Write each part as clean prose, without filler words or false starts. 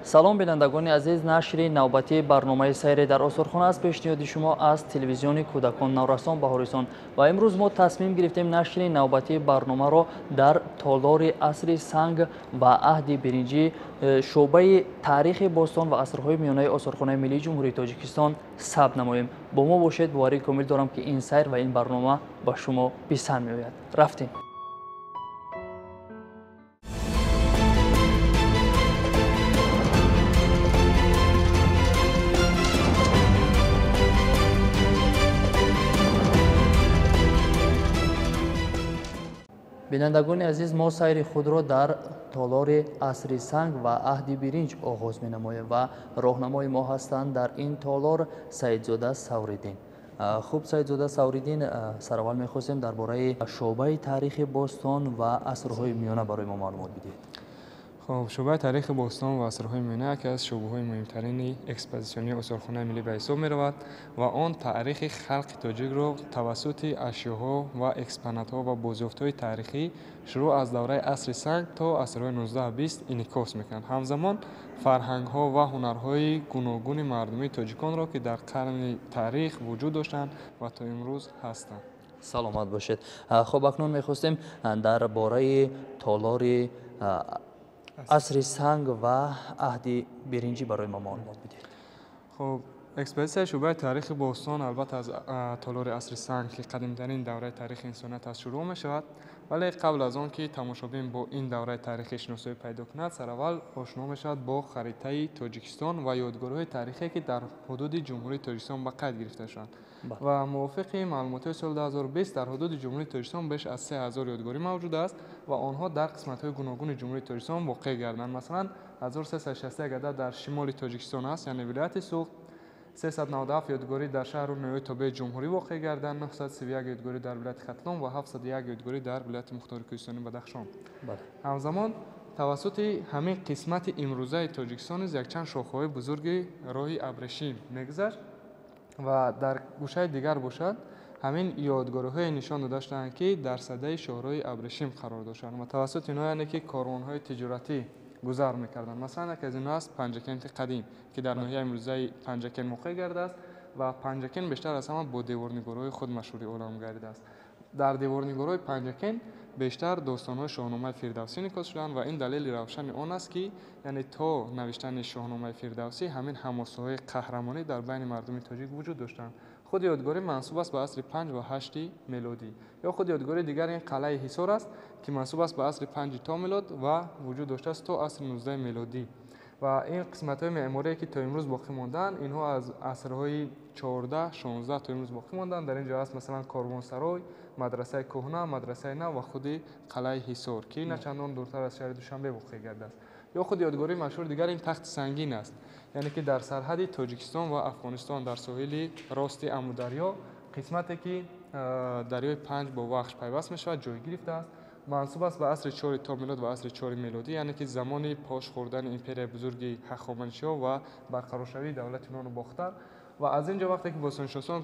Салом, бинандагони азиз. Нашри навбатии барномаи «Сайре дар осорхона» аз пешниҳоди шумо аз телевизиони кӯдакон наврасон Баҳорисон. Ва имрӯз мо тасмим гирифтем нашри навбатии барномаро дар толори асри санг ва аҳди биринҷӣ, шӯъбаи таърихи бостон ва асрҳои миёнаи Осорхонаи миллии Ҷумҳурии Тоҷикистон сабт намоем. Бо мо бошед, боварии комил дорам, ки ин сайр ва ин барнома ба шумо писанд меояд. Рафтем. Бинандагони азиз, мо сайри худро дар толори асри санг ва аҳди биринҷ оғоз менамоем ва роҳнамои мо ҳастанд дар ин толор Саидзода Савриддин. Хуб, Саидзода Савриддин, сараввал мехостем дар бораи шӯъбаи таърихи бостон ва асрҳои миёна барои мо маълумот бидиҳед. Хуб, шӯъбаи таърихи бостон ва асрҳои миёна яке аз шӯъбаҳои муҳимтарини экспозитсионии Осорхонаи миллӣ ба ҳисоб меравад ва он таърихи халқи тоҷикро тавассути ашёҳо ва экспонатҳо ва бозёфтҳои таърихӣ шурӯъ аз давраи асри санг то асрҳои 19-20 инъикос мекунад. Ҳамзамон фарҳангҳо ва ҳунарҳои гуногуни мардумии тоҷиконро, ки дар қарни таърих вуҷуд доштанд ва то имрӯз ҳастанд. Саломат бошед. Хуб, акнун мехостем дар бораи толори асри санг ва аҳди биринҷӣ барои мо маълумот бидиҳед. Хуб, экспозитсияи шӯъбаи таърихи бостон албатта аз толори асри санг, ки қадимтарин давраи таърихи инсоният аст, шурӯъ мешавад, вале қабл аз он ки тамошобин бо ин давраи таърихӣ шиносоӣ пайдо кунад, сараввал ошно мешавад бо харитаи Тоҷикистон ва ёдгориҳои таърихие, ки дар ҳудуди Ҷумҳурии Тоҷикистон ба қайд гирифта шуданд. Ва мувофиқи маълумотҳои соли 2020 дар ҳудуди Ҷумҳурии Тоҷикистон беш аз 3000 ёдгорӣ мавҷуд аст ва онҳо дар қисматҳои гуногуни Ҷумҳурии Тоҷикистон воқеъ гарданд. Масалан, 1361 адад дар шимоли Тоҷикистон аст, яъне вилояти Суғд, 397 ёдгорӣ дар шаҳру ноҳияҳои тобеи ҷумҳурӣ воқеъ гарданд, 931 ёдгорӣ дар вилояти Хатлон ва 701 ёдгорӣ дар вилояти Мухтори Кӯҳистони Бадахшон. Ҳамзамон тавассути ҳамин қисмати имрӯзаи Тоҷикистон низ якчанд шохаҳои бузурги роҳи абрешим мегузашт ва дар гӯшаи дигар бошад, ҳамин ёдгориҳое нишон дода шудаанд, ки дар садаи шоҳроҳи абрешим қарор доштанд ва тавассути инҳо, яъне ки корвонҳои тиҷоратӣ гузар мекарданд. Масалан, яке аз инҳо аст Панҷакенти қадим, ки дар ноҳияи имрӯзаи Панҷакент воқеъ гардааст ва Панҷакент бештар аз ҳама бо деворнигорҳои худ машҳури олам гардидааст. Дар деворнигорҳои Панҷакент бештар достонҳои Шоҳномаи Фирдавсӣ инъикос шуданд ва ин далели равшани он аст, ки яъне то навиштани Шоҳномаи Фирдавсӣ ҳамин ҳамосаҳои қаҳрамонӣ дар байни мардуми тоҷик вуҷуд доштанд. Худи ёдгорӣ мансуб аст ба асри 5 ва 8 мелодӣ. Ё худи ёдгории дигар ин қалъаи Ҳисор аст, ки мансуб аст ба асри 5 то мелод ва вуҷуд доштааст то асри 19 мелодӣ. Ва ин қисматҳои меъморие, ки то имрӯз боқӣ мондаанд, инҳо аз асрҳои 14, 16 то имрӯз боқӣ мондаанд. Дар ин ҷо аст масалан корвонсарой, мадрасаи кӯҳна, мадрасаи нав ва худи қалъаи Ҳисор, ки на чандон дуртар аз шаҳри Душанбе воқеъ гардааст. Ё худи ёдгории машҳури дигар ин Тахти Сангин аст, яъне ки дар сарҳади Тоҷикистон ва Афғонистон дар соҳили рости Амударё, қисмате ки дарёи Панҷ бо Вахш пайваст мешавад, ҷой гирифтааст. Мансуб аст ба асри 4 то милод ва асри 4 мелодӣ, яъне ки замони пош хӯрдани империяи бузурги Ҳахоманишиҳо ва барқароршавии давлати Юнону Бохтар. Ва аз ин ҷо вақте ки бостоншиносон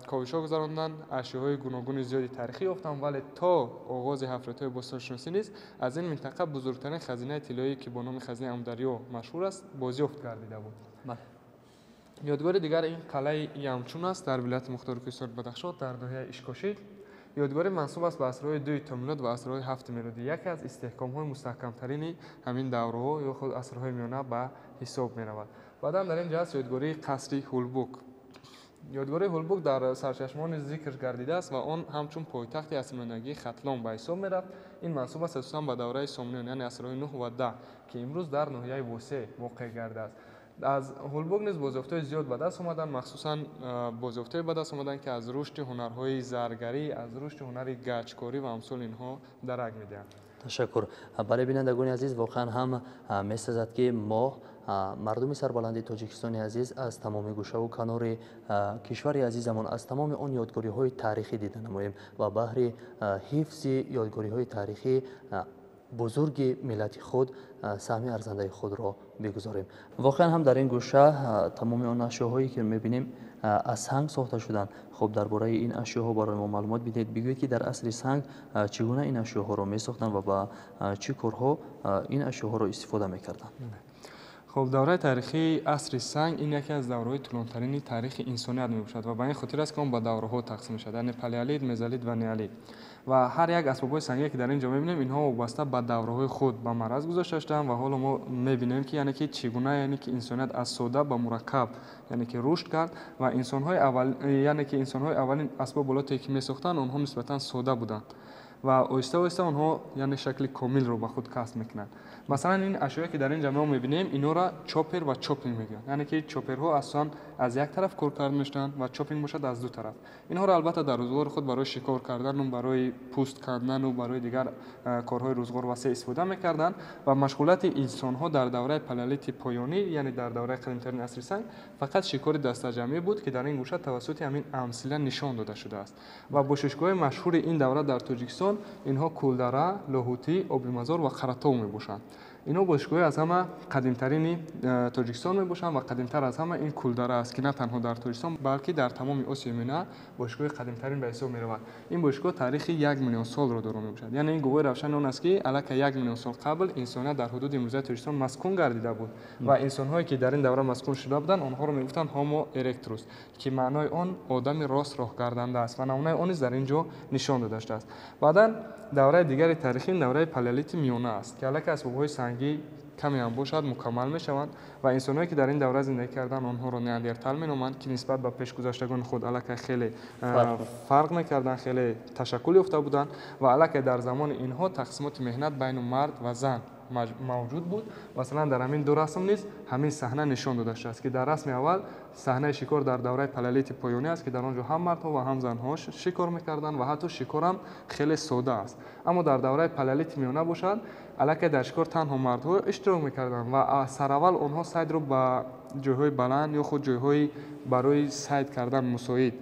ковишҳо гузаронданд, ашёҳои гуногуни зиёди таърихӣ ёфтанд, вале то оғози ҳафриятҳои бостоншиносӣ низ аз ин минтақа бузургтарин хазинаи тиллоӣ, ки бо номи хазинаи Амударё машҳур аст, бозёфт гардида буд. Ёдгори дигар ин қалъаи Ямчун аст дар вилояти Мухтори Кӯҳистони Бадахшон дар ноҳияи Ишкошӣ. Ёдгорӣ мансуб аст ба асрҳои 2 то милод ва асрҳои 7 мелодӣ, яке аз истеҳкомҳои мустаҳкамтарини ҳамин давраҳо ё худ асрҳои миёна ба ҳисоб меравад. Баъдан дар ин ҷо аст ёдгории қасри Ҳулбук. Ёдгории Ҳулбук дар сарчашмаҳо низ зикр гардидааст ва он ҳамчун пойтахти асрмиёнагии Хатлон ба ҳисоб мерафт. Ин мансуб аст асосан ба давраи Сомониён, яъне асрҳои 9 ва 10, ки имрӯз дар ноҳияи Восеъ воқеъ гардааст. Аз Ҳулбук низ бозёфтҳои зиёд ба даст омаданд, махсусан бозёфтҳое ба даст омаданд, ки аз рушди ҳунарҳои заргарӣ, аз рушди ҳунари гачкорӣ ва амсоли инҳо дарак медиҳанд. Ташаккур. Бале, бинандагони азиз, воқеан ҳам месазад, ки мо мардуми сарбаланди Тоҷикистони азиз аз тамоми гӯшаву канори кишвари азизамон аз тамоми он ёдгориҳои таърихӣ дида намоем ва баҳри ҳифзи ёдгориҳои таърихӣ бузурги миллати худ саҳми арзандаи худро бигузорем. Воқеан ҳам дар ин гӯша тамоми он ашёҳое ки мебинем аз санг сохта шуданд. Хуб, дар бораи ин ашёҳо барои мо маълумот бидиҳед. Бигӯед, ки дар асри санг чӣ гуна ин ашёҳоро месохтанд ва ба чӣ корҳо ин ашёҳоро истифода мекарданд. Хуб, давраи таърихии асри санг ин яке аз давраҳои тӯлонтарини таърихи инсоният мебошад ва ба ин хотир аст, ки он ба давраҳо тақсим мешавад, яъне палеолит, мезолит ва неолит. Ва ҳар як асбобҳои сангие, ки дар ин ҷо мебинем, инҳо вобаста ба давраҳои худ ба мараз гузошта шудаанд ва ҳоло мо мебинем, ки яъне ки чӣ гуна, яъне ки инсоният аз сода ба мураккаб, яъне ки рушд кард ва инсонҳои аввал, яъне ки инсонҳои аввалин асбоб олоте, ки месохтанд, онҳо нисбатан сода буданд ва оҳиста оҳиста онҳо, яъне, шакли комилро ба худ касб мекунанд. Масалан, ин ашёе, ки дар ин ҷа мо мебинем, инҳоро чоппер ва чоппинг мегӯянд, яъне ки чопперҳо асосан аз як тараф кор карда мешаванд ва чоппинг бошад, аз ду тараф. Инҳоро албатта дар рӯзгори худ барои шикор кардану барои пӯст кандану барои дигар корҳои рӯзгор васеъ истифода мекарданд. Ва машғулияти инсонҳо дар давраи палеолити поёнӣ, яъне дар давраи қадимтарини асри санг, фақат шикори дастаҷамъӣ буд, ки дар ин гӯша тавассути ҳамин амсила нишон дода шудааст. Ва бошишгоҳи машҳури ин давра дар Тоҷикистон инҳо Кулдара, Лоҳутӣ, Обимазор ва Қаратов мебошанд. Инҳо бошишгоҳи аз ҳама қадимтарини Тоҷикистон мебошанд ва қадимтар аз ҳама ин Кулдара аст, ки на танҳо дар Тоҷикистон, балки дар тамоми Осиёи Миёна бошишгоҳи қадимтарин ба ҳисоб меравад. Ин бошишгоҳ таърихи 1 миллион солро доро мебошад, яъне ин гувоҳи равшани он аст, ки аллакай 1 миллион сол қабл инсоният дар ҳудуди имрӯзаи Тоҷикистон маскун гардида буд. Ва инсонҳое, ки дар ин давра маскун шуда буданд, онҳоро мегуфтанд Homo erectus, ки маънои он одами рост роҳгарданда аст ва намунаи он низ дар ин ҷо нишон дода шудааст. Баъдан давраи дигари таърихӣ давраи палеолити миёна аст, ки аллакай асбобҳои сангӣ каме ҳам бошад, мукаммал мешаванд ва инсонҳое, ки дар ин давра зиндагӣ карданд, онҳоро неандертал меноманд, ки нисбат ба пешгузаштагони худ аллакай хеле фарқ мекарданд, хеле ташаккул ёфта буданд. Ва аллакай дар замони инҳо тақсимоти меҳнат байни мард ва зан мавҷуд буд. Масалан, дар ҳамин ду расм низ ҳамин саҳна нишон дода шудааст, ки дар расми аввал саҳнаи шикор дар давраи палеолити поёнӣ аст, ки дар он ҷо ҳам мардҳо ва ҳам занҳо шикор мекарданд ва ҳатто шикорам хеле сода аст. Аммо дар давраи палеолити миёна бошад, аллакай дар шикор танҳо мардҳо иштирок мекарданд ва сараввал онҳо сайдро ба ҷойҳои баланд ё худ ҷойҳои барои сайд кардан мусоид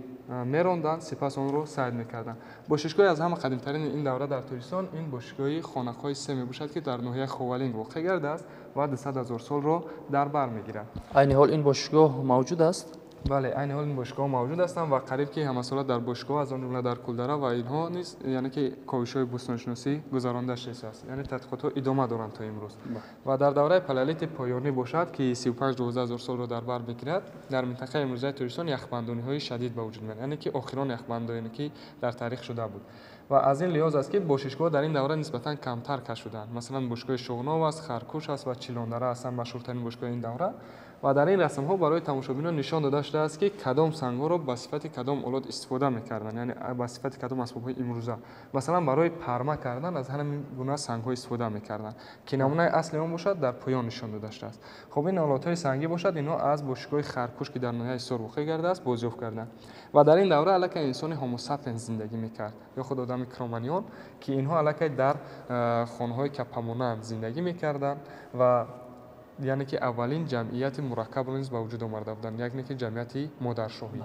меронданд, сипас онро сайд мекарданд. Бошишгоҳи аз ҳама қадимтарини ин давра дар Тоҷикистон ин бошишгоҳи Хонақҳои се мебошад, ки дар ноҳияи Ховалинг воқеъ гардааст ва 200 000 солро дар бар мегирад. Айни ҳол ин бошишгоҳ мавҷуд аст? Бале, айни ҳол ин бошишгоҳ мавҷуд ҳастанд ва қариб ки ҳамасола дар бошишгоҳ, аз он ҷумла дар Кулдара ва инҳо низ, яъне ки ковишҳои бостоншиносӣ гузаронда шудааст, яъне тадқиқотҳо идома доранд то имрӯз. Ва дар давраи палеолити поёнӣ бошад, ки 35-12 ҳазор солро дар бар мегирад, дар минтақаи имрӯзаи Тоҷикистон яхбандониҳои шадид ба вуҷуд меояд, яъне ки охирон яхбандоне, ки дар таърих шуда буд. Ва аз ин лиҳоз аст, ки бошишгоҳ дар ин давра нисбатан камтар кашф шуданд. Масалан, бошишгоҳи Шоғнов аст, Харкуш аст ва Чилондара ҳастанд машҳуртарин бошишгоҳи ин давра. Ва дар ин расмҳо барои тамошобинон нишон дода шудааст, ки кадом сангҳоро ба сифати кадом олот истифода мекарданд, яъне ба сифати кадом асбобҳои имрӯза. Масалан, барои парма кардан аз ҳамин гуна сангҳо истифода мекарданд, ки намунаи асли он бошад, дар поён нишон дода шудааст. Хуб, ин олотҳои сангӣ бошад, инҳо аз бошишгоҳи Харкуш, ки дар ноҳияи Ҳисор воқеъ гардааст, бозёфт карданд. Ва дар ин давра аллакай инсони Homo sapiens зиндагӣ мекард ё худ одами кроманьон, ки инҳо аллакай дар хонаҳои каппамонанд зиндагӣ мекарданд ва яъне ки аввалин ҷамъияти мураккабро низ ба вуҷуд омарда буданд, яъне ки ҷамъияти модаршоҳӣ.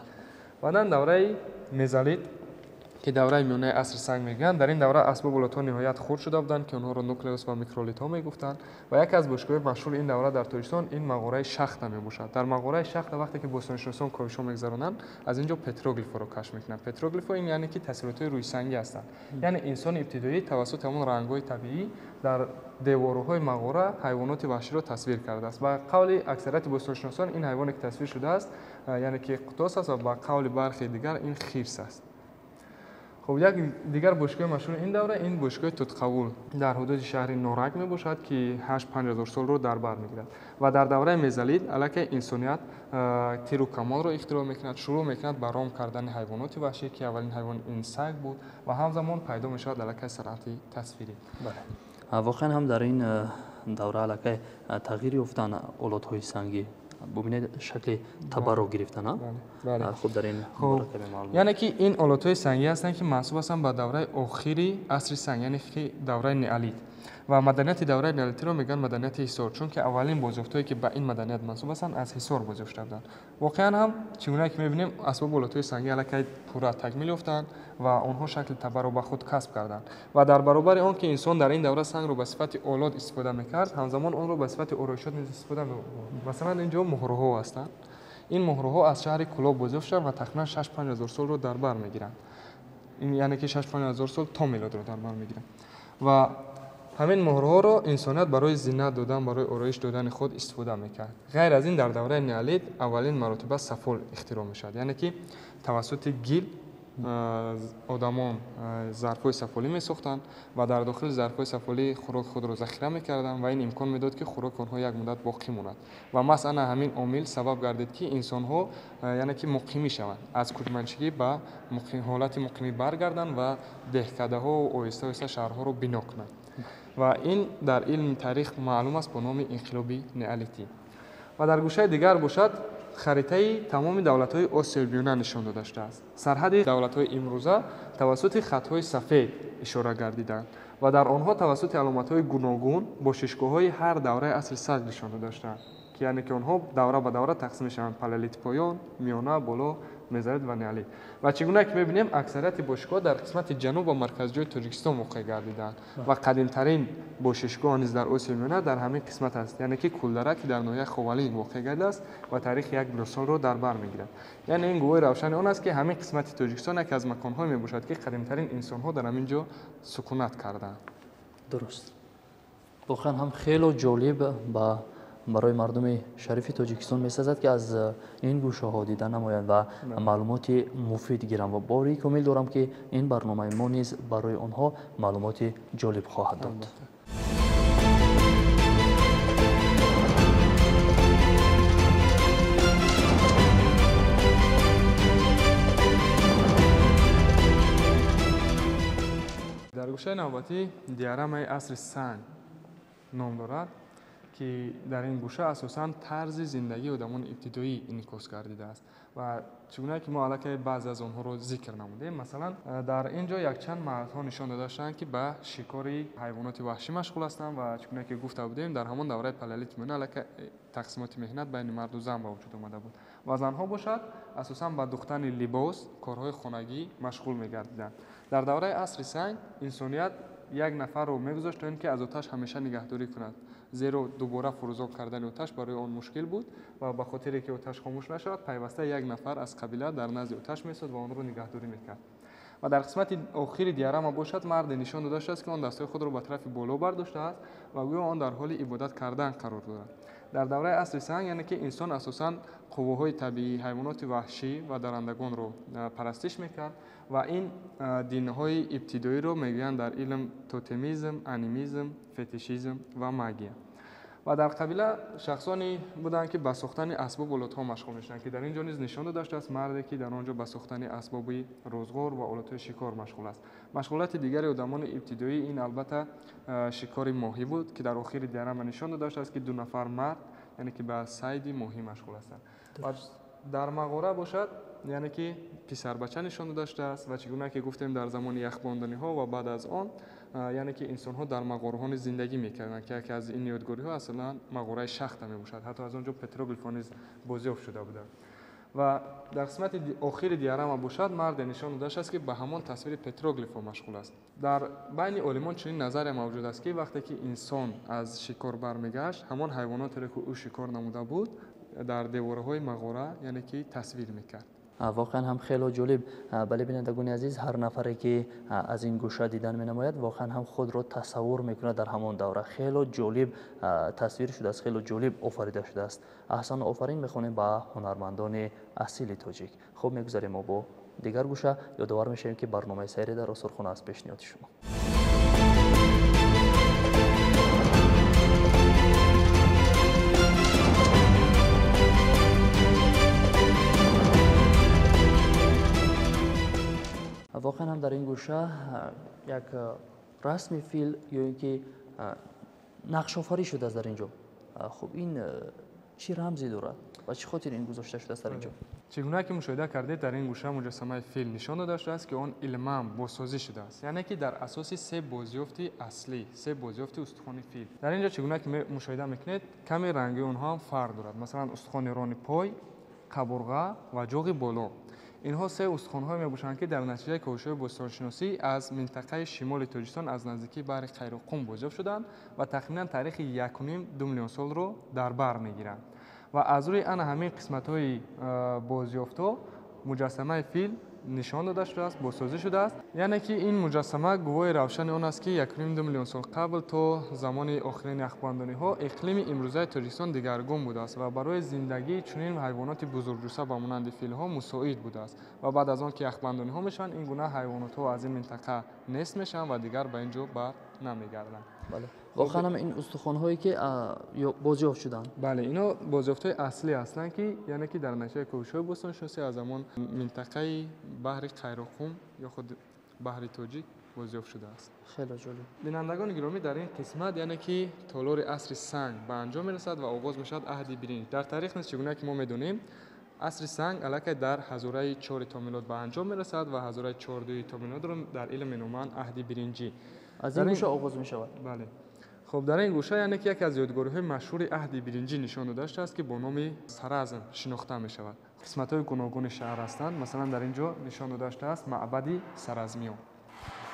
Баъдан давраи мезолит, ки давраи миёнаи асри санг мегӯянд. Дар ин давра асбоб олотҳо ниҳоят хурд шуда буданд, ки онҳоро нуклеус ва микролитҳо мегуфтанд. Ва яке аз бошишгоҳҳои машҳури ин давра дар Тоҷикистон ин мағораи Шахта мебошад. Дар мағораи Шахта, вақте ки бостоншиносон ковишҳо мегузаронанд, аз ин ҷо петроглифҳоро кашф мекунанд. Петроглифҳо ин яъне ки тасвиротҳои рӯйсангӣ ҳастанд, яъне инсони ибтидоӣ тавассути ҳамон рангҳои табиӣ дар деворҳои мағора ҳайвоноти ваҳширо тасвир кардааст. Ба қавли аксарияти бостоншиносон, ин ҳайвоне, ки тасвир шудааст, яъне ки қутос аст ва ба қавли бархе дигар ин хирс аст. Хуб, як дигар бошишгоҳи машҳури ин давра ин бошишгоҳи Тутқавул дар ҳудуди шаҳри Норак мебошад, ки 8-5 ҳазор солро дар бар мегирад. Ва дар давраи мезолит аллакай инсоният тиру камонро ихтироъ мекунад, шурӯъ мекунад ба ром кардани ҳайвоноти ваҳшӣ, ки аввалин ҳайвон ин саг буд, ва ҳамзамон пайдо мешавад аллакай санъати тасвирӣ. Воқеан ҳам дар ин давра аллакай тағйир ёфтанд олотҳои сангӣ. Бубинед, шакли табарро гирифтан. Хуб, дар ин Яъне ки ин олотҳои сангӣ ҳастанд, ки мансуб ҳастанд ба давраи охири асри санг, яъне ки давраи неолит. Ва маданияти давраи неолитиро мегӯянд маданияти Ҳисор, чунки аввалин бозёфтҳое, ки ба ин маданият мансуб ҳастанд, аз Ҳисор бозёфт шуда буданд. Воқеан ҳам, чӣ гуна ки мебинем, асбобу олотҳои сангӣ аллакай пурра такмил ёфтанд ва онҳо шакли табарро ба худ касб карданд. Ва дар баробари он ки инсон дар ин давра сангро ба сифати олот истифода мекард, ҳамзамон онро ба сифати ороишот низ истифода мебурд. Масалан, ин ҷо муҳрҳо ҳастанд. Ин муҳрҳо аз шаҳри Кӯлоб бозёфт шуданд ва тақрибан 6-5 ҳазор солро дар бар мегиранд, яъне ки 6-5 ҳазор сол то мелодро дар бар мегиранд. Ва Ҳамин муҳрҳоро инсоният барои зинат додан, барои ороиш додани худ истифода мекард. Ғайр аз ин, дар давраи неолит аввалин маротиба сафол ихтироъ мешавад, яъне ки тавассути гил одамон зарфҳои сафолӣ месохтанд ва дар дохили зарфҳои сафолӣ хӯроки худро захира мекарданд ва ин имкон медод, ки хӯроки онҳо як муддат боқӣ монад. Ва маҳз ана ҳамин омил сабаб гардид, ки инсонҳо, яъне ки муқимӣ шаванд, аз кӯчманчигӣ ба ҳолати муқимӣ баргарданд ва деҳкадаҳо оҳиста оҳиста шаҳрҳоро бино кунанд. Ва ин дар илми таърих маълум аст бо номи инқилоби неолитӣ. Ва дар гӯшаи дигар бошад, харитаи тамоми давлатҳои Осиёи Миёна нишон дода шудааст. Сарҳади давлатҳои имрӯза тавассути хатҳои сафед ишора гардиданд ва дар онҳо тавассути аломатҳои гуногун бошишгоҳҳои ҳар давраи асри санг нишон дода шудаанд, ки яъне ки онҳо давра ба давра тақсим мешаванд: палеолити поён, миёна, боло, мезолит ва неолит. Ва чӣ гуна ки мебинем, аксарияти бошишгоҳ дар қисмати ҷануб ва марказҷои Тоҷикистон воқеъ гардидаанд ва қадимтарин бошишгоҳ низ дар Осиёи Миёна дар ҳамин қисмат аст, яъне ки Кулдара, ки дар ноҳияи Ховалинг воқеъ гардидааст ва таърихи 1 миллион солро дар бар мегирад. Яъне ин гувоҳи равшани он аст, ки ҳамин қисмати Тоҷикистон яке аз маконҳое мебошад, ки қадимтарин инсонҳо дар ҳамин ҷо сукунат кардаанд. Дуруст. Воқеан ҳам хело ҷолиб ба барои мардуми шарифи Тоҷикистон месазад, ки аз ин гӯшаҳо дида намоянд ва маълумоти муфид гиранд ва боварии комил дорам, ки ин барномаи мо низ барои онҳо маълумоти ҷолиб хоҳад дод. Дар гӯшаи навбатӣ диарамаи асри санг ном дорад, ки дар ин гӯша асосан тарзи зиндагии одамони ибтидоӣ инъикос гардидааст ва чӣ гуна ки мо аллакай баъзе аз онҳоро зикр намудем. Масалан, дар ин ҷо якчанд мардҳо нишон дода шудаанд, ки ба шикори ҳайвоноти ваҳшӣ машғул ҳастанд ва чӣ гуна ки гуфта будем, дар ҳамон давраи палеолити миёна аллакай тақсимоти меҳнат байни марду зан ба вуҷуд омада буд ва занҳо бошад асосан ба духтани либос, корҳои хонагӣ машғул мегардиданд. Дар давраи асри санг инсоният як нафарро мегузошт, то ин ки аз оташ ҳамеша нигаҳдорӣ кунад, зеро дубора фурӯзон кардани оташ барои он мушкил буд ва ба хотире ки оташ хомӯш нашавад, пайваста як нафар аз қабила дар назди оташ месод ва онро нигаҳдорӣ мекард. Ва дар қисмати охири диарама бошад, марде нишон дода шудааст, ки он дастҳои худро ба тарафи боло бардоштааст ва гӯё он дар ҳоли ибодат кардан қарор дорад. Дар давраи асри санг, яъне ки инсон асосан қувваҳои табиӣ, ҳайвоноти ваҳшӣ ва дарандагонро парастиш мекард ва ин динҳои ибтидоиро мегӯянд дар илм тотемизм, анимизм, фетишизм ва магия. Ва дар қабила шахсоне буданд, ки ба сохтани асбоб олотҳо машғул мешуданд, ки дар ин ҷо низ нишон дода шудааст марде, ки дар он ҷо ба сохтани асбоби рӯзғор ва олотҳои шикор машғул аст. Машғулияти дигари одамони ибтидоӣ ин албатта шикори моҳӣ буд, ки дар охири диарама нишон дода шудааст, ки 2 нафар мард, яъне ки ба сайди моҳӣ машғул ҳастанд. Ва дар мағора бошад, яъне ки писарбача нишон дода шудааст ва чӣ гуна ки гуфтем, дар замони яхбонданиҳо ва баъд аз он, яъне ки инсонҳо дар мағораҳо низ зиндагӣ мекарданд, ки яке аз ин ёдгориҳо аслан мағораи шахта мебошад. Ҳатто аз он ҷо петроглифҳо низ бозёфт шуда буданд. Ва дар қисмати охири диарама бошад, марде нишон дода шудааст, ки ба ҳамон тасвири петроглифҳо машғул аст. Дар байни олимон чунин назария мавҷуд аст, ки вақте ки инсон аз шикор бармегашт, ҳамон ҳайвонотеро, ки ӯ шикор намуда буд, дар деворҳои мағора, яъне ки тасвир мекард. Воқеан ҳам хело ҷолиб. Бале, бинандагони азиз, ҳар нафаре ки аз ин гӯша дидан менамояд, воқеан ҳам худро тасаввур мекунад дар ҳамон давра. Хело ҷолиб тасвир шудааст, хело ҷолиб офарида шудааст. Аҳсану офарин мехонем ба ҳунармандони асили тоҷик. Хуб, мегузарем мо бо дигар гӯша. Ёдовар мешавем, ки барномаи сайре дар осорхона аст пешниҳоди шумо. Воқеан ҳам дар ин гӯша як расми фил ё ин ки нақшофарӣ шудааст дар ин ҷо. Хуб, ин чӣ рамзе дорад ва чӣ хотир ин гузошта шудааст дар ин ҷо? Чӣ гуна ки мушоҳида кардед, дар ин гӯша муҷассамаи фил нишон дода шудааст, ки он илман бозсозӣ шудааст, яъне ки дар асоси 3 бозёфти аслӣ, 3 бозёфти устухони фил. Дар ин ҷо чӣ гуна ки мушоҳида мекунед, каме ранги онҳо ҳам фарқ дорад. Масалан, устухони рони пой, қабурға ва ҷоғи боло. Инҳо 3 устухонҳое мебошанд, ки дар натиҷаи ковишҳои бостоншиносӣ аз минтақаи шимоли Тоҷикистон аз наздикии баҳри Қайроққум бозёфт шуданд ва тахминан таърихи 1,5-2 миллион солро дар бар мегиранд. Ва аз рӯи ана ҳамин қисматҳои бозёфтҳо муҷассамаи фил нишон дода шудааст, бозсозӣ шудааст. Яъне ки ин муҷассама гувоҳи равшани он аст, ки 1,5-2 миллион сол қабл то замони охирини яхбандониҳо иқлими имрӯзаи Тоҷикистон дигаргун будааст ва барои зиндагии чунин ҳайвоноти бузургҷусса ба монанди филҳо мусоид будааст. Ва баъд аз он ки яхбандониҳо мешаванд, ин гуна ҳайвонотҳо аз ин минтақа нест мешаванд ва дигар ба ин ҷо бар намегарданд. Бале, воқеан ҳам ин устухонҳое ки бозёфт шуданд. Бале, ино бозёфтҳои аслӣ ҳастанд, ки яъне ки дар натиҷаи ковишҳои бостоншиносӣ аз ҳамон минтақаи баҳри Қайроқум ё худ баҳри Тоҷик бозёфт шудааст. Хеле ҷолиб. Бинандагони гиромӣ, дар ин қисмат яъне ки толори асри санг ба анҷом мерасад ва оғоз мешавад аҳди биринҷ. Дар таърих низ чӣ гуна ки мо медонем, асри санг аллакай дар ҳазораи 4 то милод ба анҷом мерасад ва ҳазораи 4-2 то милодро дар илм меноманд аҳди биринҷӣ. Аз ин гӯша оғоз мешавад. Бале. Хоб, дар ин гӯша яъне ки яке аз ёдгориҳои машҳури аҳди биринҷӣ нишон дода шудааст, ки бо номи Саразм шинохта мешавад. Қисматҳои гуногуни шаҳр ҳастанд. Масалан, дар ин ҷо нишон дода шудааст маъбади Саразмиён,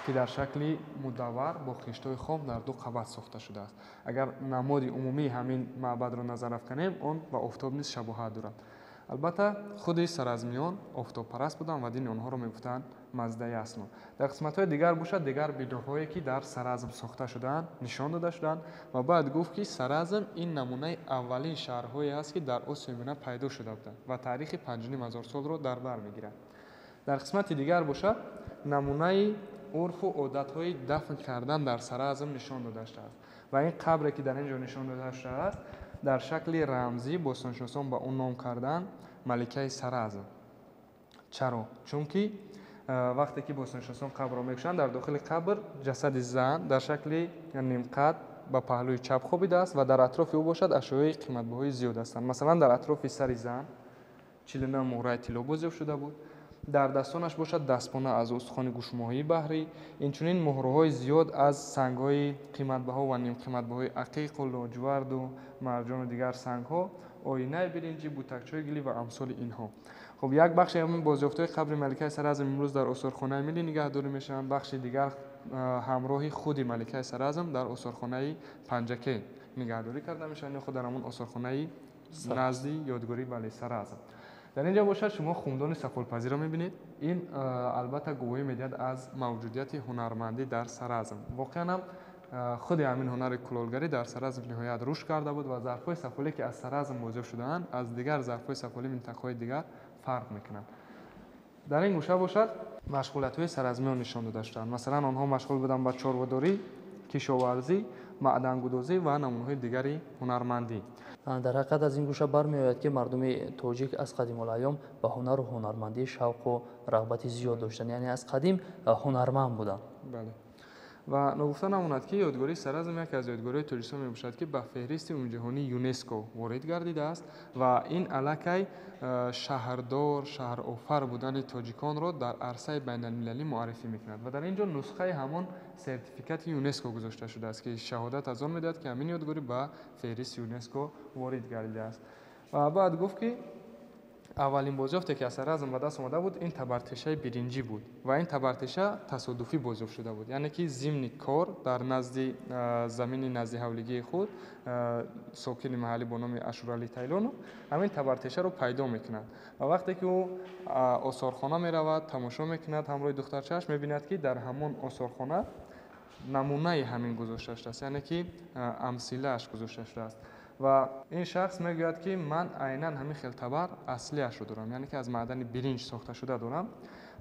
ки дар шакли мудаввар бо хиштҳои хом дар 2 қабат сохта шудааст. Агар намоди умумии ҳамин маъбадро назар афканем, он ба офтоб низ шабоҳат дорад. Албатта, худи саразмиён офтобпараст буданд ва дини онҳоро мегуфтанд Маздаи Асно. Дар қисматҳои дигар бошад, дигар биноҳое ки дар Саразм сохта шудаанд, нишон дода шудаанд ва бояд гуфт, ки Саразм ин намунаи аввалин шаҳрҳое аст, ки дар Осиёи Миёна пайдо шуда буданд ва таърихи 5,5 ҳазор солро дар бар мегирад. Дар қисмати дигар бошад, намунаи урфу одатҳои дафн кардан дар Саразм нишон дода шудааст ва ин қабре ки дар ин ҷо нишон дода шудааст, дар шакли рамзӣ бостоншиносон ба он ном карданд Маликаи Саразм. Чаро? Чунки вақте ки бостоншиносон қабрро мекушанд, дар дохили қабр ҷасади зан дар шакли нимқад ба паҳлӯи чап хобидааст ва дар атрофи ӯ бошад ашёи қиматбаҳои зиёд ҳастанд. Масалан, дар атрофи сари зан 49 муҳраи тилло бозёфт шуда буд, дар дастонаш бошад дастпона аз устухони гӯшмоҳии баҳрӣ, инчунин муҳраҳои зиёд аз сангҳои қиматбаҳо ва нимқиматбаҳои ақиқу лоҷварду марҷону дигар сангҳо, оинаи биринҷӣ, бутакчаҳои гилӣ ва амсоли инҳо. Хоб, як бахши ҳамин бозёфтҳои қабри Маликаи Саразм имрӯз дар осорхонаи миллӣ нигаҳдорӣ мешаванд, бахши дигар ҳамроҳи худи Маликаи Саразм дар осорхонаи Панҷакент нигаҳдорӣ карда мешаванд ё худ дар ҳамон осорхонаи назди ёдгории бале Саразм. Дар ин ҷо бошад шумо хумдони сафолпазиро мебинед. Ин албатта гувоҳӣ медиҳад аз мавҷудияти ҳунармандӣ дар Саразм. Воқеан ҳам худи ҳамин ҳунари кулолгарӣ дар Саразм ниҳоят рушд карда буд ва зарфҳои сафоле ки аз Саразм бозёфт шудаанд, аз дигар зарфҳои сафоли минтақаҳои дигар фарқ мекунанд. Дар ин гӯша бошад машғулиятҳои саразмиён нишон дода шудаанд. Масалан, онҳо машғул буданд ба чорводорӣ, кишоварзӣ, маъдангудозӣ ва намунаҳои дигари ҳунармандӣ. Дар ҳақиқат аз ин гӯша бармеояд, ки мардуми тоҷик аз қадимулайём ба ҳунару ҳунармандӣ шавқу рағбати зиёд доштанд, яъне аз қадим ҳунарманд буданд. Бале. Ва ногуфта намонад, ки ёдгории Саразм яке аз ёдгориҳои Тоҷикистон мебошад, ки ба феҳристи умумиҷаҳонии ЮНЕСКО ворид гардидааст ва ин аллакай шаҳрдор, шаҳрофар будани тоҷиконро дар арсаи байналмилалӣ муаррифӣ мекунад. Ва дар ин ҷо нусхаи ҳамон сертификати ЮНЕСКО гузошта шудааст, ки шаҳодат аз он медиҳад, ки ҳамин ёдгорӣ ба феҳристи ЮНЕСКО ворид гардидааст. Ва бояд гуфт, ки аввалин бозёфте ки аз Саразм ба даст омада буд, ин табартешаи биринҷӣ буд ва ин табартеша тасодуфӣ бозёфт шуда буд. Яъне ки зимни кор дар назди замини назди ҳавлигии худ сокини маҳаллӣ бо номи Ашуралӣ Тайлонов ҳамин табартешаро пайдо мекунад ва вақте ки ӯ осорхона меравад, тамошо мекунад ҳамроҳи духтарчааш, мебинад, ки дар ҳамон осорхона намунаи ҳамин гузошта шудааст, яъне ки амсилааш гузошта шудааст. Ва ин шахс мегӯяд, ки ман айнан ҳамин хел табар аслиашро дорам, яъне ки аз маъдани биринҷ сохта шуда дорам.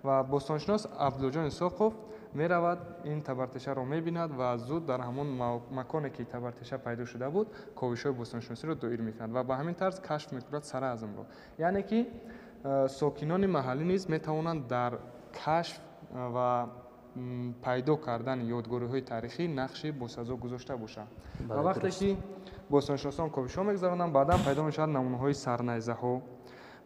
Ва бостоншинос Абдуллоҷон Исоқов меравад, ин табартешаро мебинад ва зуд дар ҳамон маконе ки табартеша пайдо шуда буд, ковишҳои бостоншиносиро доир мекунад ва ба ҳамин тарз кашф мекунад Саразмро. Яъне ки сокинони маҳаллӣ низ метавонанд дар кашф ва пайдо кардани ёдгориҳои таърихӣ нақши босазо гузошта бошанд. Ва вақте ки бостоншиносон ковишҳо мегузаронанд, баъдан пайдо мешавад намунаҳои сарнайзаҳо,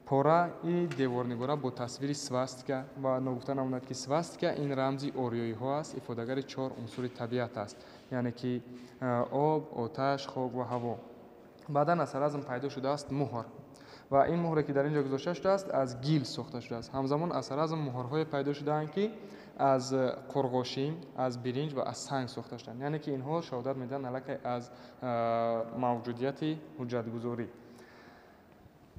пораи деворнигора бо тасвири свастика ва ногуфта намонад, ки свастика ин рамзи ориёиҳо аст, ифодагари 4 унсури табиат аст, яъне ки об, оташ, хок ва ҳаво. Баъдан аз Саразм пайдо шудааст муҳр ва ин муҳре ки дар ин ҷо гузошта шудааст, аз гил сохта шудааст. Ҳамзамон аз Саразм муҳрҳое пайдо шудаанд, ки аз қурғошин, аз биринҷ ва аз санг сохта шуданд. Яъне ки инҳо шаҳодат медиҳанд аллакай аз мавҷудияти ҳуҷҷатгузорӣ.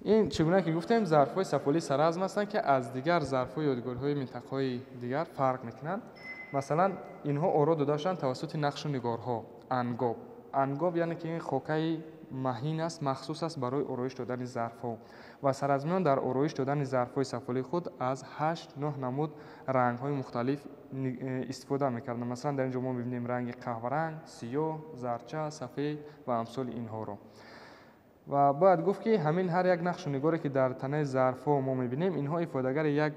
Ин чӣ гуна ки гуфтем, зарфҳои сафолии Саразм ҳастанд, ки аз дигар зарфҳои ёдгориҳои минтақаҳои дигар фарқ мекунанд. Масалан, инҳо оро дода шуданд тавассути нақшу нигорҳо. Ангоб. Ангоб яъне ки ин хокаи маҳин аст, махсус аст барои ороиш додани зарфҳо. Ва саразмиён дар ороиш додани зарфҳои сафолии худ аз 8-9 намуд рангҳои мухталиф истифода мекарданд. Масалан, дар ин ҷо мо мебинем ранги қаҳваранг, сиёҳ, зарча, сафед ва амсоли инҳоро. Ва бояд гуфт, ки ҳамин ҳар як нақшу нигоре, ки дар танаи зарфҳо мо мебинем, инҳо ифодагари як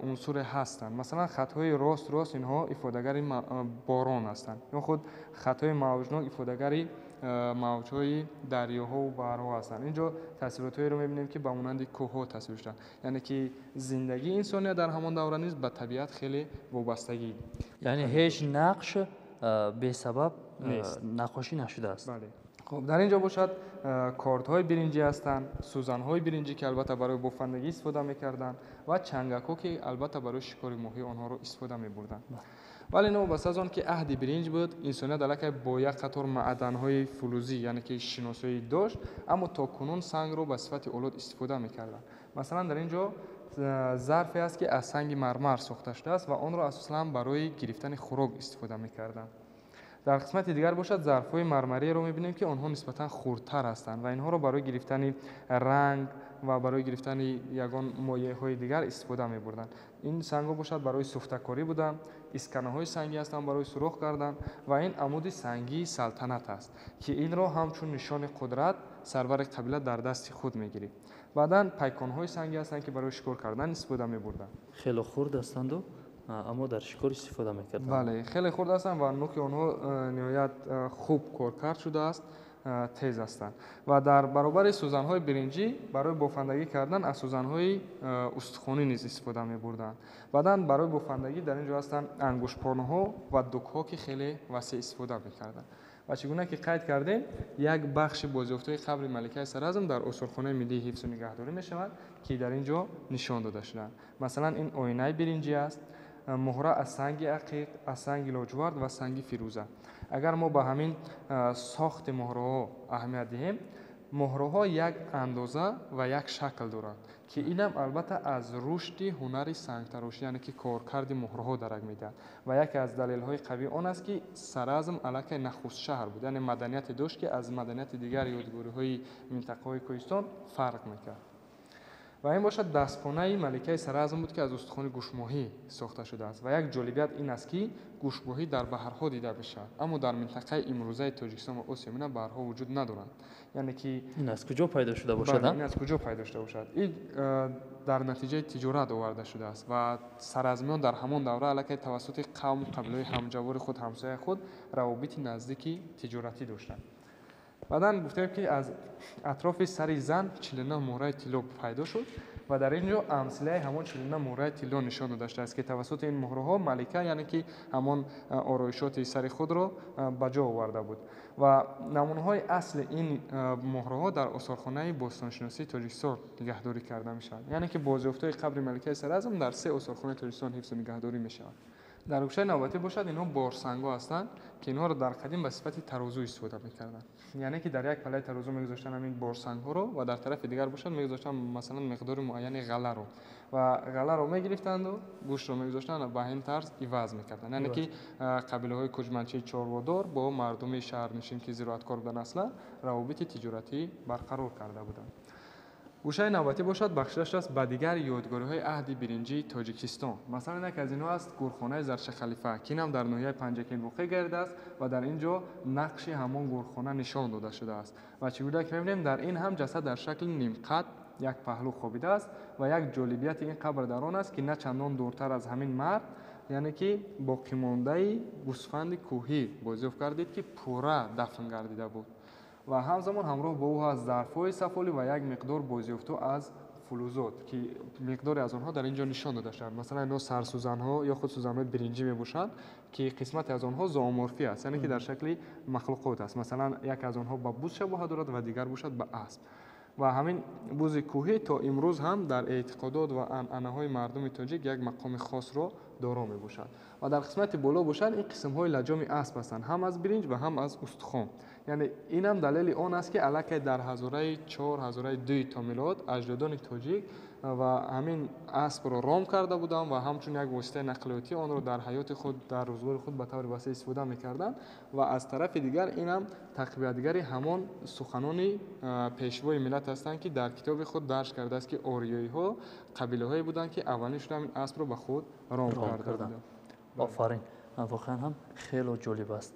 унсуре ҳастанд. Масалан, хатҳои рост рост инҳо ифодагари борон ҳастанд, ё худ хатҳои мавҷнок ифодагари мавҷҳои дарёҳову баҳрҳо ҳастанд. Ин ҷо тасвиротҳоеро мебинем, ки ба монанди кӯҳҳо тасвир шуданд, яъне ки зиндагии инсоният дар ҳамон давра низ ба табиат хеле вобастагӣ. Яъне ҳеҷ нақш бесабаб наққошӣ нашудааст. Бале. Хуб, дар ин ҷо бошад кордҳои биринҷӣ ҳастанд, сӯзанҳои биринҷӣ, ки албатта барои бофандагӣ истифода мекарданд, ва чангакҳо, ки албатта барои шикори моҳӣ онҳоро истифода мебурданд. Вале новобаста аз он ки аҳди биринҷ буд, инсоният аллакай бо як қатор маъданҳои фулузӣ, яъне ки шиносоӣ дошт, аммо то кунун сангро ба сифати олот истифода мекарданд. Масалан, дар ин ҷо зарфе аст, ки аз санги мармар сохта шудааст ва онро асосан барои гирифтани хӯрок истифода мекарданд. Дар қисмати дигар бошад зарфҳои мармариеро мебинем, ки онҳо нисбатан хурдтар ҳастанд ва инҳоро барои гирифтани ранг ва барои гирифтани ягон моеъҳои дигар истифода мебурданд. Ин сангҳо бошад барои суфтакорӣ буданд, исканаҳои сангӣ ҳастанд барои сурох кардан, ва ин амуди сангии салтанат аст, ки инро ҳамчун нишони қудрат сарвари қабила дар дасти худ мегирифт. Баъдан пайконҳои сангӣ ҳастанд, ки барои шикор кардан истифода мебурданд. Хеле хурд ҳастанду, аммо дар шикор истифода мекарданд. Бале, хеле хурд ҳастанд ва нуки онҳо ниҳоят хуб коркард шудааст, тез ҳастанд. Ва дар баробари сӯзанҳои биринҷӣ барои бофандагӣ кардан аз сӯзанҳои устухонӣ низ истифода мебурданд. Баъдан барои бофандагӣ дар ин ҷо ҳастанд ангуштпонҳо ва дукҳо, ки хеле васеъ истифода мекарданд. Ва чӣ гуна ки қайд кардем, як бахши бозёфтҳои қабри маликаи Саразм дар осорхонаи миллии ҳифзу нигаҳдорӣ мешавад, ки дар ин ҷо нишон дода шудаанд. Масалан, ин оинаи биринҷӣ аст, муҳра аз санги ақиқ, аз санги лоҷвард ва санги фирӯза. Агар мо ба ҳамин сохти муҳраҳо аҳамият диҳем, муҳраҳо як андоза ва як шакл доранд, ки инам албатта аз рушди ҳунари сангтарошӣ, яъне ки коркарди муҳраҳо дарак медиҳад. Ва яке аз далелҳои қавии он аст, ки Саразм аллакай нахустшаҳр буд, яъне маданияте дошт, ки аз маданияти дигар ёдгориҳои минтақаҳои кӯҳистон фарқ мекард. Ва ин бошад дастпонаи маликаи Саразм буд, ки аз устухони гӯшмоҳӣ сохта шудааст. Ва як ҷолибият ин аст, ки гӯшмоҳӣ дар баҳрҳо дида мешавад, аммо дар минтақаи имрӯзаи Тоҷикистон ва Осиёи Миёна баҳрҳо вуҷуд надоранд. Яъне ки ин аз куҷо пайдо шуда бошад? Ин аз куҷо пайдо шуда бошад? Ин дар натиҷаи тиҷорат оварда шудааст ва саразмиён дар ҳамон давра аллакай тавассути қавму қабилаҳои ҳамҷавори худ, ҳамсояи худ равобити наздики тиҷоратӣ доштанд. Баъдан гуфтем, ки аз атрофи сари зан 49 муҳраи тилло пайдо шуд ва дар ин ҷо амсилаи ҳамон 49 муҳраи тилло нишон дода шудааст, ки тавассути ин муҳраҳо малика, яъне ки ҳамон ороишоти сари худро ба ҷо оварда буд. Ва намунаҳои асли ин муҳраҳо дар осорхонаи бостоншиносии Тоҷикистон нигаҳдорӣ карда мешаванд. Яъне ки бозёфтҳои қабри маликаи Саразм дар 3 осорхонаи Тоҷикистон ҳифзу нигаҳдорӣ мешаванд. Дар гӯшаи навбатӣ бошад инҳо борсангҳо ҳастанд, ки инҳоро дар қадим ба сифати тарозу истифода мекарданд. Яъне ки дар як палаи тарозу мегузоштанд ҳамин борсангҳоро ва дар тарафи дигар бошад мегузоштанд масалан миқдори муайяни ғалларо. Ва ғалларо мегирифтанду гӯштро мегузоштанд ва ба ҳамин тарз иваз мекарданд. Яъне ки қабилаҳои кӯчманчии чорводор бо мардуми шаҳрнишин, ки зироаткор буданд, аслан равобити тиҷоратӣ барқарор карда буданд. Гӯшаи навбатӣ бошад бахшида шудааст ба дигар ёдгориҳои аҳди биринҷии Тоҷикистон. Масалан, яке аз инҳо аст гурхонаи Зарчахалифа, ки инам дар ноҳияи Панҷакент воқеъ гардидааст ва дар ин ҷо нақши ҳамон гурхона нишон дода шудааст. Ва чӣ гуна ки мебинем, дар ин ҳам ҷасад дар шакли нимқад як паҳлӯ хобидааст ва як ҷолибияти ин қабр дар он аст, ки на чандон дуртар аз ҳамин мард, яъне ки боқимондаи гӯсфанди кӯҳӣ бозёфт гардид, ки пурра дафн гардида буд. Ва ҳамзамон ҳамроҳ бо ӯ ҳаст зарфҳои сафолӣ ва як миқдор бозёфтҳо аз фулузот, ки миқдоре аз онҳо дар ин ҷо нишон дода шудаанд. Масалан, инҳо сарсӯзанҳо ё худ сӯзанҳои биринҷӣ мебошанд, ки қисмате аз онҳо зооморфӣ аст, яъне ки дар шакли махлуқот аст. Масалан, яке аз онҳо ба буз шабоҳат дорад ва дигар бошад ба асп. Ва ҳамин бузи кӯҳӣ то имрӯз ҳам дар эътиқодот ва анъанаҳои мардуми тоҷик як мақоми хосро доро мебошад. Ва дар қисмати боло бошад ин қисмҳои лаҷоми асп ҳастанд, ҳам аз биринҷ ва ҳам аз устухон. Яъне инам далели он аст, ки аллакай дар ҳазораи 4, ҳазораи 2 то милод аҷдодони тоҷик ва ҳамин аспро ром карда буданд ва ҳамчун як воситаи нақлиётӣ онро дар ҳаёти худ, дар рӯзгори худ ба таври васеъ истифода мекарданд. Ва аз тарафи дигар инам тақвиятгари ҳамон суханони пешвои миллат ҳастанд, ки дар китоби худ дарҷ кардааст, ки ориёиҳо қабилаҳое буданд, ки аввалин шуда ҳамин аспро ба худ ром карда буданд. Офарин, воқеан ҳам хело ҷолиб аст.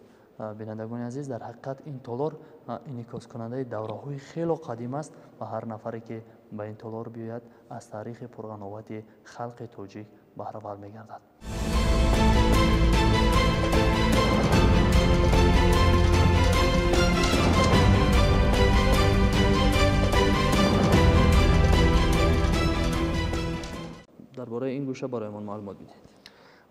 Бинандагони азиз, дар ҳақиқат ин толор инъикоскунандаи давраҳои хело қадим аст ва ҳар нафаре ки ба ин толор биёяд аз таърихи пурғановати халқи тоҷик баҳравар мегардад. Дар бораи ин гӯша барои мо маълумот бидиҳед.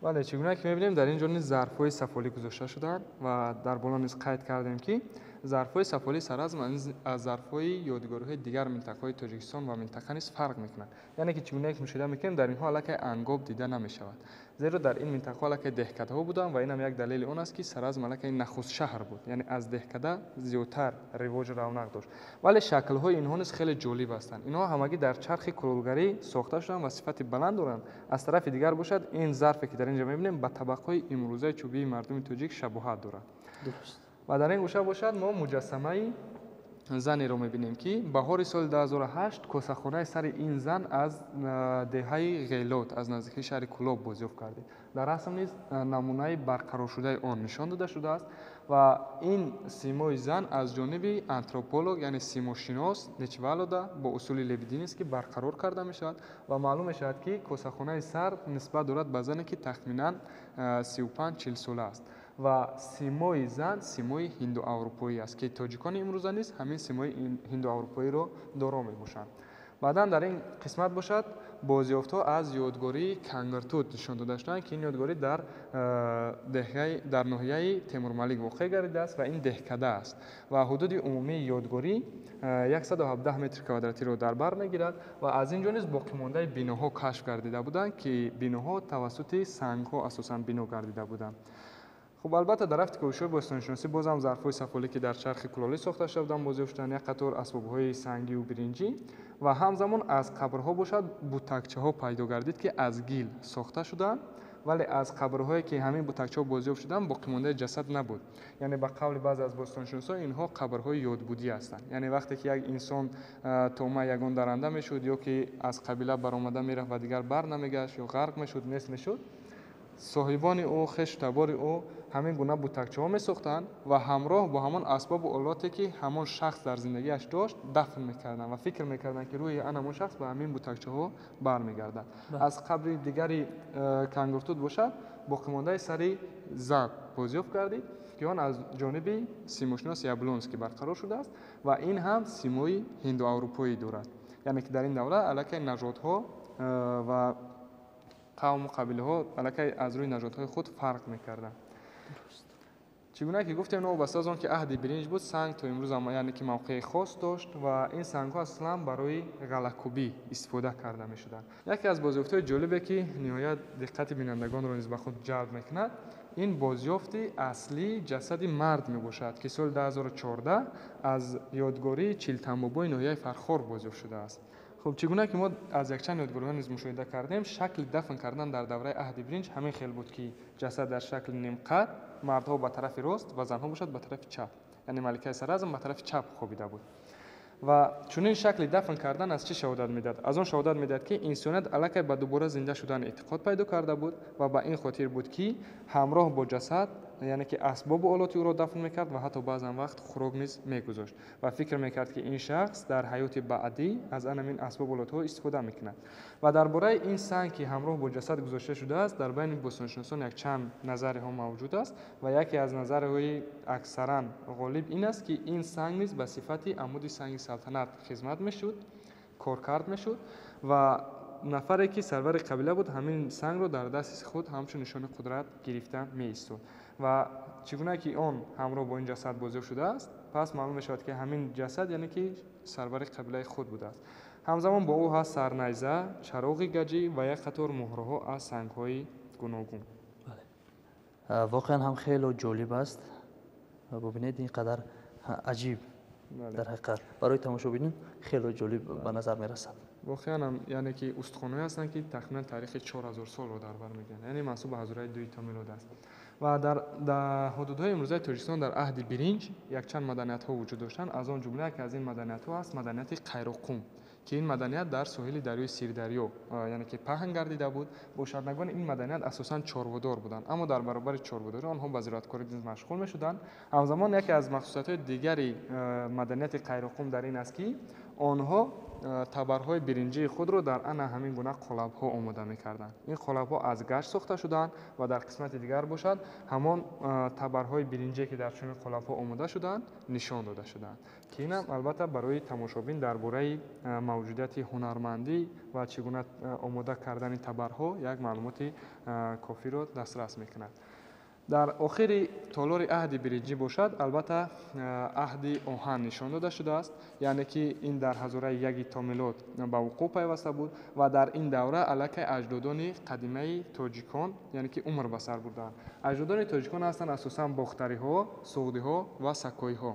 Бале, чӣ гуна ки мебинем, дар ин ҷо низ зарфҳои сафолӣ гузошта шудаанд ва дар боло низ қайд кардем, ки зарфҳои сафолии Саразм аз зарфҳои ёдгориҳои дигар минтақаҳои Тоҷикистон ва минтақа низ фарқ мекунанд. Яъне ки чӣ гуна ки мушоҳида мекунем, дар инҳо аллакай ангоб дида намешавад, зеро дар ин минтақаҳо аллакай деҳкадаҳо буданд ва инам як далели он аст, ки Саразм аллакай нахуст шаҳр буд, яъне аз деҳкада зиёдтар ривоҷу равнақ дошт. Вале шаклҳои инҳо низ хеле ҷолиб ҳастанд. Инҳо ҳамагӣ дар чархи кулолгарӣ сохта шуданд ва сифати баланд доранд. Аз тарафи дигар бошад, ин зарфе ки дар инҷо мебинем ба табақҳои имрӯзаи чӯбии мардуми тоҷик шабоҳат дорад. Ва дар ин гӯша бошад мо муҷассамаи занеро мебинем, ки баҳори соли 2008 косахонаи сари ин зан аз деҳаи Ғелот, аз наздикии шаҳри Кулоб бозёфт кардем. Дар расм низ намунаи барқароршудаи он нишон дода шудааст ва ин симои зан аз ҷониби антрополог, яъне симошинос Нечвалода бо усули Лебединский барқарор карда мешавад ва маълум мешавад, ки косахонаи сар нисбат дорад ба зане, ки тахминан 35-40 сола аст. Ва симои зан симои ҳиндуаврупоӣ аст, ки тоҷикони имрӯза низ ҳамин симои ҳиндуаврупоиро доро мебошанд. Баъдан дар ин қисмат бошад бозёфтҳо аз ёдгории Кангиртут нишон дода шуданд, ки ин ёдгорӣ дар ноҳияи Темурмалик воқеъ гардидааст ва ин деҳкада аст ва ҳудуди умумии ёдгорӣ 117 метр квадратиро дар бар мегирад ва аз ин ҷо низ боқимондаи биноҳо кашф гардида буданд, ки биноҳо тавассути сангҳо асосан бино гардида буданд. Хуб, албатта дар рафти ковишҳои бостоншиносӣ боз ҳам зарфҳои сафолӣ, ки дар чархи кулолӣ сохта шуда буданд, бозёфт шуданд, як қатор асбобҳои сангию биринҷӣ ва ҳамзамон аз қабрҳо бошад бутакчаҳо пайдо гардид, ки аз гил сохта шуданд, вале аз қабрҳое ки ҳамин бутакчаҳо бозёфт шуданд боқимондаи ҷасад набуд. Яъне ба қавли баъзе аз бостоншиносҳо инҳо қабрҳои ёдбудӣ ҳастанд. Яъне вақте ки як инсон тома ягон даранда мешуд ё ки аз қабила баромада мерафт ва дигар бар намегашт ё ғарқ мешуд, нест мешуд, соҳибони ӯ, хешу табори ӯ ҳамин гуна бутакчаҳо месохтанд ва ҳамроҳ бо ҳамон асбобу олоте, ки ҳамон шахс дар зиндагиаш дошт, дафн мекарданд ва фикр мекарданд, ки рӯҳи ан ҳамон шахс ба ҳамин бутакчаҳо бармегардад. Аз қабри дигари Кангуртут бошад боқимондаи сари зан бозёфт гардид, ки он аз ҷониби симошинос Яблонский барқарор шудааст ва ин ҳам симои ҳиндуаврупоӣ дорад. Яъне ки дар ин давра аллакай нажодҳо ва қавму қабилаҳо аллакай аз рӯи нажодҳои худ фарқ мекарданд. Чӣ гуна ки гуфтем, новобаста аз он ки аҳди биринҷ буд, санг то имрӯз ҳам яъне ки мавқеи хос дошт ва ин сангҳо аслан барои ғалакӯбӣ истифода карда мешуданд. Яке аз бозёфтҳои ҷолибе, ки ниҳоят диққати бинандагонро низ ба худ ҷалб мекунад, ин бозёфти аслии ҷасади мард мебошад, ки соли 2014 аз ёдгории Чилтамбобои ноҳияи Фархор бозёфт шудааст. Хуб, чӣ гуна ки мо аз якчанд ёдгориҳо низ мушоҳида кардем, шакли дафн кардан дар давраи аҳди биринҷ ҳамин хел буд, ки ҷасад дар шакли нимқад, мардҳо ба тарафи рост ва занҳо бошад ба тарафи чап, яъне маликаи Саразм ба тарафи чап хобида буд. Ва чунин шакли дафн кардан аз чӣ шаҳодат медиҳад? Аз он шаҳодат медиҳад, ки инсоният аллакай ба дубора зинда шудан эътиқод пайдо карда буд ва ба ин хотир буд, ки ҳамроҳ бо ҷасад, яъне ки асбобу олоти ӯро дафн мекард ва ҳатто баъзан вақт хӯрок низ мегузошт ва фикр мекард, ки ин шахс дар ҳаёти баъдӣ аз ҳамин асбобу олотҳо истифода мекунад. Ва дар бораи ин санг, ки ҳамроҳ бо ҷасад гузошта шудааст, дар байни бостоншиносон якчанд назариҳо мавҷуд аст ва яке аз назариҳои аксаран ғолиб ин аст, ки ин санг низ ба сифати амуди санги салтанат хизмат мешуд, коркард мешуд ва нафаре, ки сарвари қабила буд, ҳамин сангро дар дасти худ ҳамчун нишони қудрат гирифта меистод. Ва чӣ гуна ки он ҳамроҳ бо ин ҷасад бозёфт шудааст, пас маълум мешавад, ки ҳамин ҷасад яъне ки сарвари қабилаи худ будааст. Ҳамзамон бо ӯ ҳаст сарнайза, чароғи гаҷӣ ва як қатор муҳраҳо аз сангҳои Гуногун. Воқеан ҳам хело ҷолиб аст. Бубинед, ин қадар аҷиб, дар ҳақиқат барои тамошобинон хело ҷолиб ба назар мерасад. Воқеан ҳам, яъне ки устухонҳое ҳастанд, ки тахминан таърихи 4000 солро дар бар мегиранд, яъне мансуб ба ҳазораи дуи то милод аст. Ва дар ҳудудҳои имрӯзаи Тоҷикистон дар аҳди биринҷ якчанд маданиятҳо вуҷуд доштанд. Аз он ҷумла яке аз ин маданиятҳо аст маданияти Қайроқум, ки ин маданият дар соҳили дарёи Сирдарё, яъне ки паҳн гардида буд. Бошандагони ин маданият асосан чорводор буданд, аммо дар баробари чорводорӣ онҳо ба зироаткорӣ низ машғул мешуданд. Ҳамзамон яке аз махсусиятҳои дигари маданияти Қайроқум дар ин аст, ки онҳо табарҳои биринҷии худро дар ана ҳамин гуна қолабҳо омода мекарданд. Ин қолабҳо аз гашт сохта шуданд ва дар қисмати дигар бошад ҳамон табарҳои биринҷие, ки дар чунин қолабҳо омода шуданд, нишон дода шуданд, ки инам албатта барои тамошобин дар бораи мавҷудияти ҳунармандӣ ва чӣ гуна омода кардани табарҳо як маълумоти кофиро дастрас мекунад. Дар охири толори аҳди биринҷӣ бошад, албатта аҳди оҳан нишон дода шудааст, яъне ки ин дар ҳазораи яки то милод ба вуқӯъ пайваста буд ва дар ин давра аллакай аҷдодони қадимаи тоҷикон, яъне ки умр ба сар бурдаанд. Аҷдодони тоҷикон ҳастанд асосан бохтариҳо, суғдиҳо ва сакоиҳо.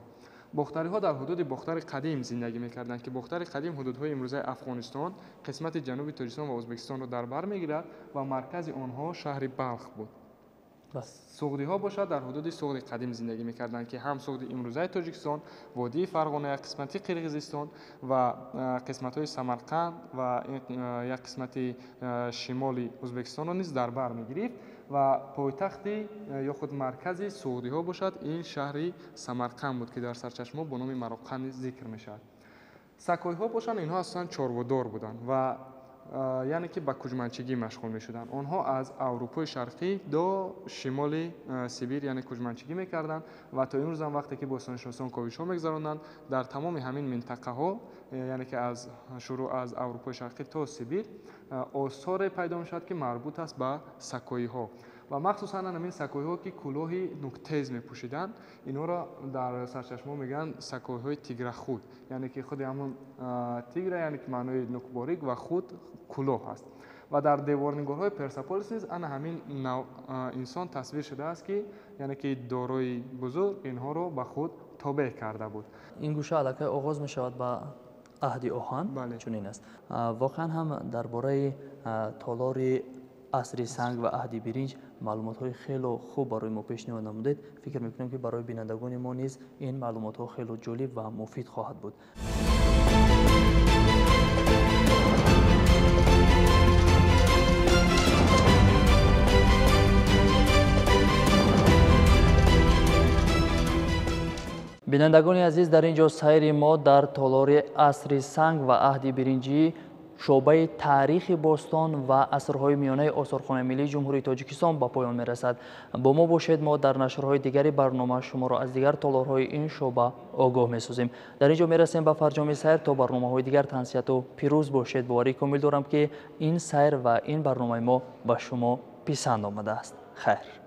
Бохтариҳо дар ҳудуди Бохтари қадим зиндагӣ мекарданд, ки Бохтари қадим ҳудудҳои имрӯзаи Афғонистон, қисмати ҷануби Тоҷикистон ва Ӯзбекистонро дар бар мегирад ва маркази онҳо шаҳри Балх буд. Суғдиҳо бошад дар ҳудуди Суғди қадим зиндагӣ мекарданд, ки ҳам Суғди имрӯзаи Тоҷикистон, водии Фарғона, як қисмати Қирғизистон ва қисматҳои Самарқанд ва як қисмати шимоли Ӯзбекистонро низ дар бар мегирифт. Ва пойтахти ё худ маркази суғдиҳо бошад ин шаҳри Самарқанд буд, ки дар сарчашмаҳо бо номи Мароқанд низ зикр мешавад. Сакоиҳо бошанд, инҳо асосан чорводор буданд ва яъне ки ба кӯчманчигӣ машғул мешуданд. Онҳо аз Аврупои Шарқӣ до шимоли Сибир, яъне кӯчманчигӣ мекарданд ва то имрӯз ҳам вақте ки бостоншиносон ковишҳо мегузаронанд, дар тамоми ҳамин минтақаҳо, яъне ки аз шурӯъ аз Аврупои Шарқӣ то Сибир, осоре пайдо мешавад, ки марбут аст ба сакоиҳо. Ва махсусан ҳамин сакоиҳо, ки кӯлоҳи нуктез мепӯшиданд, инҳоро дар сарчашмаҳо мегӯянд сакоиҳои тиграхуд, яъне ки худи ҳамон тигра, яъне ки маънои нукборик ва худ кӯлоҳ аст. Ва дар деворнигорҳои Персеполис низ ана ҳамин инсон тасвир шудааст, ки яъне ки дорои бузург инҳоро ба худ тобеъ карда буд. Ин гӯша аллакай оғоз мешавад ба аҳди оҳан, чунин аст. Воқеан ҳам дар бораи толори асри санг ва аҳди биринҷ маълумотҳои хело хуб барои мо пешниҳод намудед. Фикр мекунем, ки барои бинандагони мо низ ин маълумотҳо хело ҷолиб ва муфид хоҳад буд. Бинандагони азиз, дар ин ҷо сайри мо дар толори асри санг ва аҳди биринҷӣ, шӯъбаи таърихи бостон ва асрҳои миёнаи Осорхонаи миллии Ҷумҳурии Тоҷикистон ба поён мерасад. Бо мо бошед, мо дар нашрҳои дигари барнома шуморо аз дигар толорҳои ин шӯъба огоҳ месозем. Дар ин ҷо мерасем ба фарҷоми сайр. То барномаҳои дигар тансиҳату пирӯз бошед. Боварӣ комил дорам, ки ин сайр ва ин барномаи мо ба шумо писанд омадааст. Хайр.